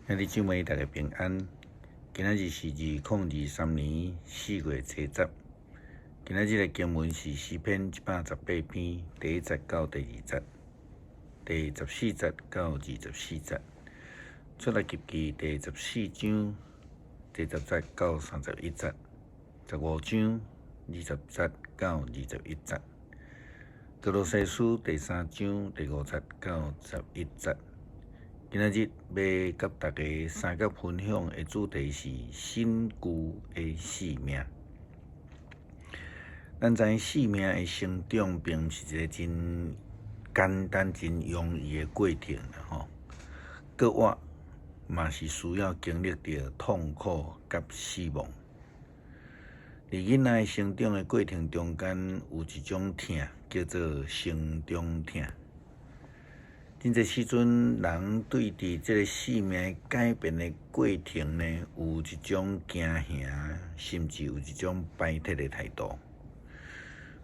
兄弟姊妹，大家平安。今仔日是2023年4月初10。今仔日的經文是詩篇118篇第一節到第二節，第14節到24節。出埃及記第十四章第十節到31節，15章20節到21節。歌羅西書第三章第5節到11節。今仔日欲佮大家相佮分享的主題是新舊的生命。咱知影生命的成長，並毋是一个真簡單、真容易的過程啦吼。閣活嘛是需要經歷著痛苦佮死亡。佇囡仔成長的過程中間，有一種疼叫做成長疼。真濟時陣，人對佇這个生命改變的過程呢，有一種驚嚇，甚至有一種排斥的態度。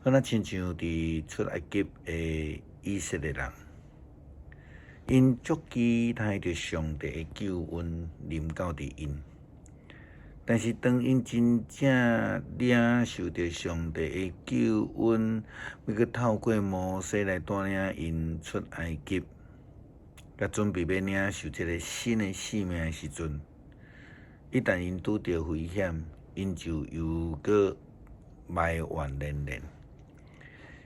好若親像佇出埃及的以色列人，𪜶足期待著上帝的救恩臨到佇𪜶，但是當𪜶真正領受著上帝的救恩，欲閣透過摩西來帶領𪜶出埃及，佮準備欲領受這个新的生命的時陣，一旦𪜶拄著危險，𪜶就又閣埋怨連連，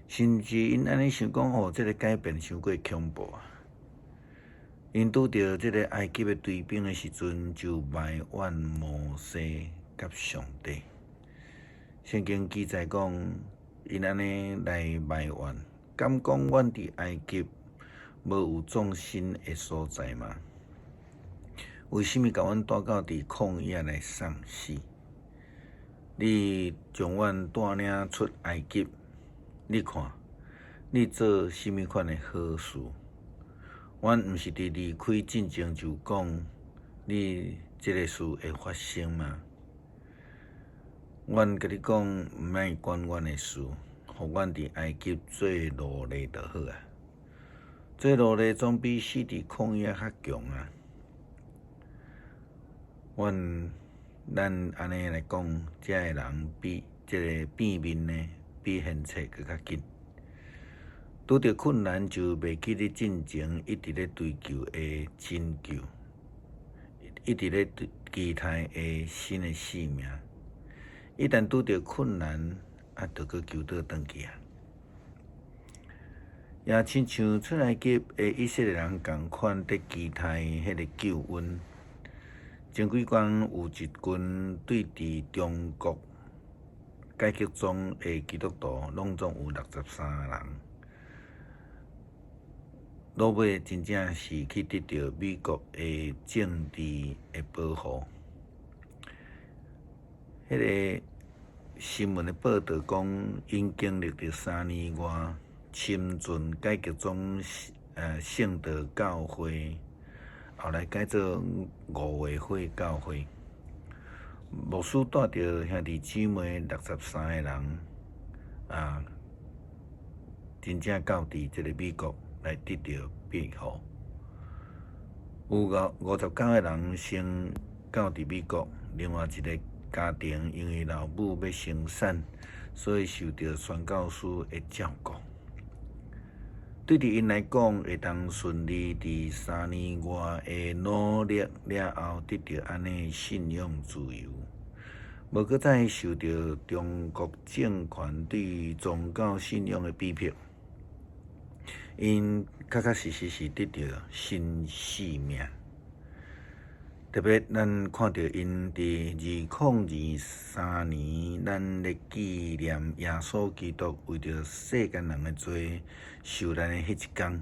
甚至𪜶按呢想講吼，這个改變傷過恐怖啊！𪜶拄著這个埃及的追兵的時陣，就埋怨摩西佮上帝。聖經記載講，𪜶按呢來埋怨，敢講阮佇埃及無有葬身的所在嗎？為啥物共阮帶到佇曠野來喪死？你將阮帶領出埃及，你看，你做啥物款的好事？阮毋是佇離開進前就講，你這个事會發生嗎？阮共你講，毋愛管阮的事，予阮佇埃及做奴隸就好啊。做奴隸總比死佇曠野較強啊！阮咱按呢來講，遮的人比這个變面呢，比現冊閣較緊。拄著困難就袂記得進前一直咧追求的拯救，一直咧期待的新的生命。一旦拄著困難，啊，就閣求倒轉去啊！也親像出埃及的以色列人仝款，佇期待彼个救恩。前幾工有一群對佇中國改革宗的基督徒，攏總有63人。落尾真正是去得著美國的政治的保護。彼个新聞的報導講，𪜶經歷著3年外，深圳改革宗聖道教會，後來改做五月花教會。牧師帶著兄弟姊妹63個人，啊，真正到佇這个美國來得著庇護。有59個人先到佇美國，另外一个家庭因為老母欲生產，所以受著宣教師的照顧。對佇𪜶來講，會當順利佇3年外的努力了後，得著按呢信仰自由，無閣再受著中國政權對宗教信仰的逼迫，𪜶確確實實是得著新生命。特別咱看著𪜶佇2023年，咱咧紀念耶穌基督為著世間人的罪受難的彼一工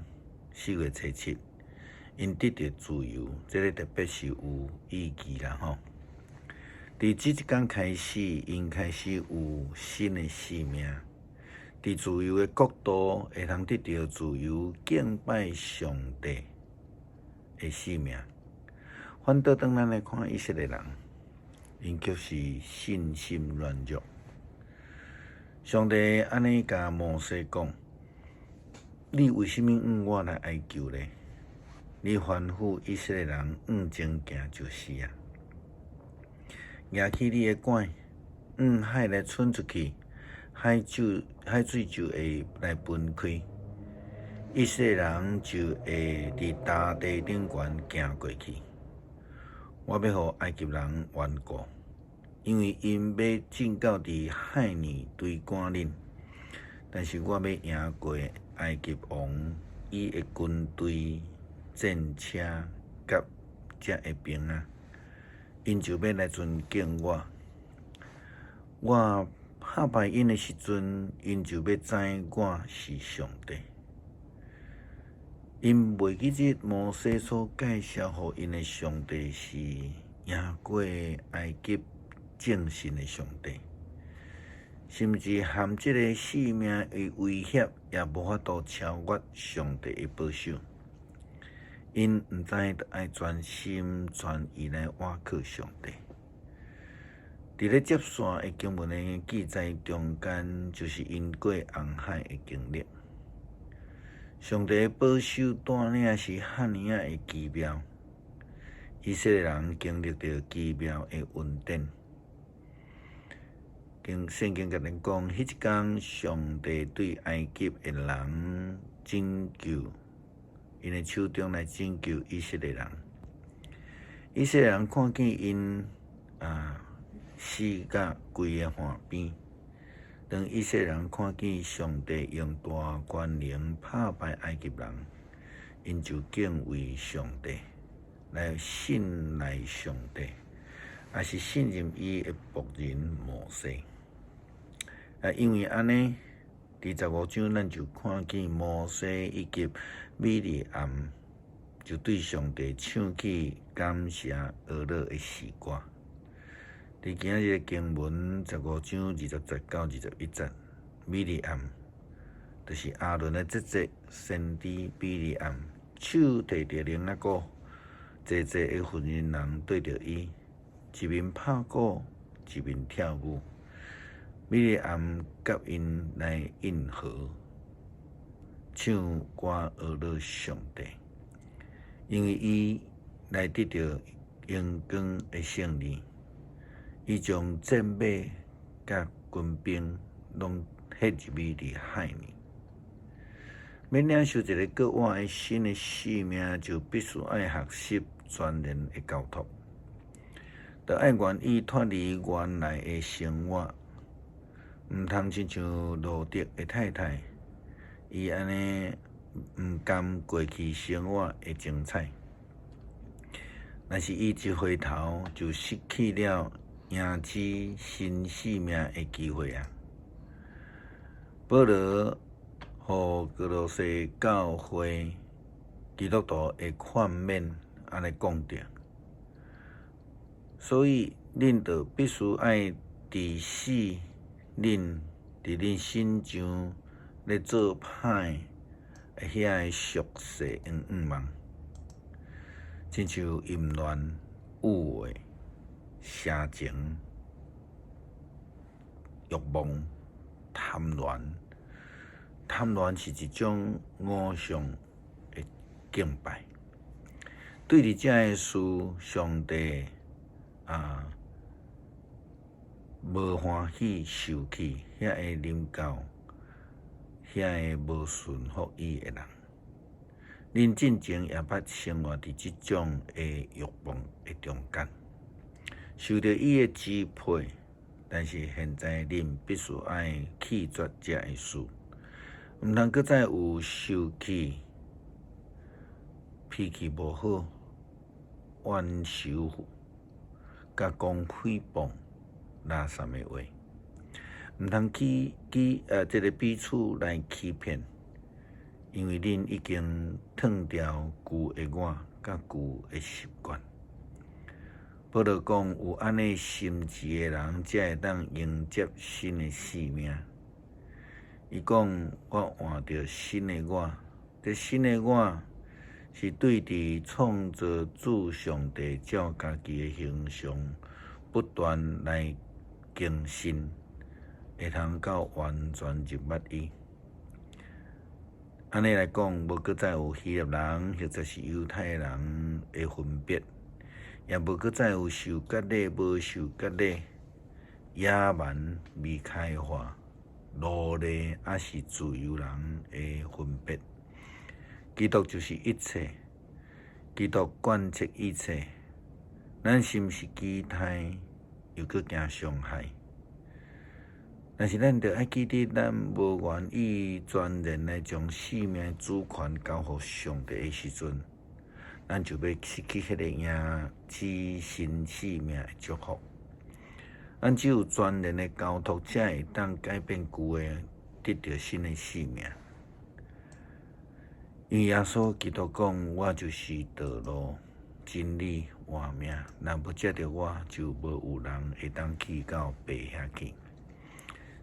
，4月初7，𪜶得著自由，這个特別是有意義啦吼。佇這一工開始，𪜶開始有新的生命，佇自由的國度會通得著自由敬拜上帝的生命。反倒轉咱來看以色列人，𪜶卻是信心軟弱。上帝按呢共摩西講：你為啥物向我來哀求呢？你吩咐以色列人向前行就是啊。舉起你的拐，向海來伸出去，海水就會來分開，以色列人就會佇乾地頂懸行過去。我欲予埃及人頑固，因為𪜶欲進到佇海裡追趕恁，但是我欲贏過埃及王伊的軍隊、戰車佮遮的兵仔，𪜶就欲來尊敬我。我拍敗𪜶的時陣，𪜶就欲知我是上帝。𪜶袂記得摩西所介紹予𪜶的上帝是贏過埃及眾神的上帝，甚至含這个性命的威脅，也無法度超越上帝的保守。𪜶毋知著愛全心全意來倚靠上帝。佇咧接續的經文的記載中間，就是𪜶過紅海的經歷。上帝的保守帶領是遐爾仔的奇妙，以色列人經歷著奇妙的恩典。經聖經共咱講，彼一工上帝對埃及的人拯救，𪜶的手中來拯救以色列人。以色列人看見𪜶死甲規个岸邊。當以色列人看見上帝用大權能拍敗埃及人，𪜶就敬畏上帝，來信賴上帝，也是信任伊的僕人摩西。因為按呢，佇15章咱就看見摩西以及米利暗就對上帝唱起感謝歌樂的詩歌。佇今仔日的經文15章20節到21節，米利暗就是亞倫的姐姐先知米利暗，手提著鈴仔鼓，濟濟的婦人人對著伊，一面拍鼓，一面跳舞。米利暗佮𪜶來應和，唱歌呵咾上帝，因為伊來得著榮光的勝利。伊將戰馬佮軍兵攏彼入去佇海裡。欲領受一个閣活的新的生命，就必須愛學習全然的交託，著愛願意脫離原來的生活，毋通親像羅得的太太，伊按呢毋甘過去生活的精彩，若是伊一回頭就失去了迎接新生命的機會啊！保羅予歌羅西教會基督徒的勸勉，按呢講著，所以恁著必須愛治死恁佇恁身上咧做歹的遐个俗世的欲望，親像淫亂、污穢、邪情、欲望、貪戀。貪戀是一種偶像的敬拜。對佇這个事，上帝無歡喜受氣，遐个臨到遐个無順服伊的人。恁進前也捌生活佇這種的欲望的中間，受著伊的支配，但是現在恁必須愛棄絕這个事，毋通閣再有受氣、脾氣無好、怨仇、佮講誹謗、垃圾的話，毋通去去這个彼此來欺騙，因為恁已經褪掉舊的我，佮舊的習慣。保羅講，有按呢心志的人，才會當迎接新的生命。伊講，我換著新的我，這新的我是對佇創造主上帝照家己的形象不斷來更新，會通到完全認捌伊。按呢來講，無閣再有希臘人或者是猶太人的分別，也無閣再有受割禮、無受割禮、野蠻未開化、奴隸抑是自由人的分別。基督就是一切，基督貫徹一切。咱是毋是期待又閣驚傷害？但是咱著愛記得，咱無願意全然來將生命的主權交予上帝的時陣，咱就欲失去彼個迎接新生命的祝福。咱只有全然的交託，才會當改變舊的，得著新的生命。因為耶穌基督講：我就是道路、真理、活命，若無藉著我，就無有人會當去到父遐去。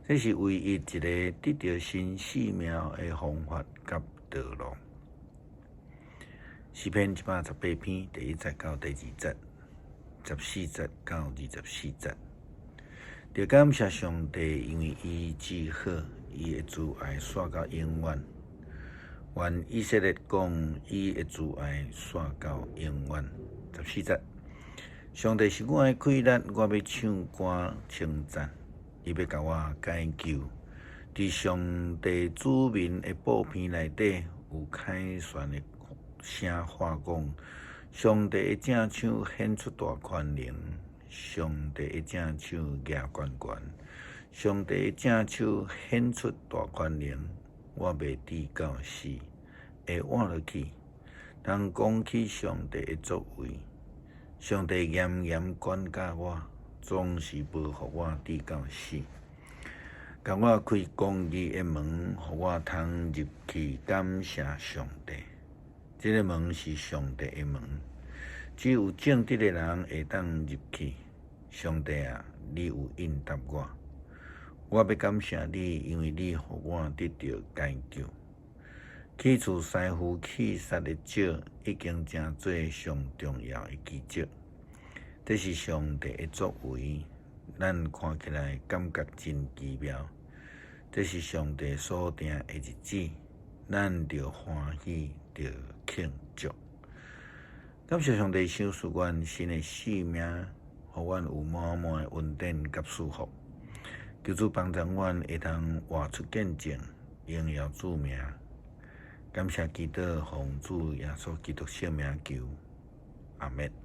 這是唯一一個得著新生命的方法佮道路。詩篇118篇第1節到第2節，14節到24節。著感謝上帝，因為伊至好，伊的慈愛續到永遠。願以色列講，伊的慈愛續到永遠。14節，上帝是我的氣力，我欲唱歌稱讚，伊欲共我解救。佇上帝子民的簿片內底有凱旋的聲喊講：上帝的正手顯出大權能，上帝的正手舉懸懸，上帝的正手顯出大權能，我袂致到死，會活落去。通講起上帝的作為，上帝嚴嚴管教我，總是無予我致到死。共我開公義的門，予我通入去感謝上帝。這个門是上帝的門，只有正直的人會當入去。上帝啊，你有應答我，我欲感謝你，因為你予我得著解救。去除師傅氣殺的石，已經成做上重要的基石。這是上帝的作為，咱看起來感覺真奇妙。這是上帝所定的日子，咱著歡喜，著慶祝。感謝上帝賞賜阮新的生命，予阮有滿滿的恩典佮祝福。求主幫助阮會當活出見證，榮耀主名。感謝基督，奉主耶穌基督聖名求，阿們。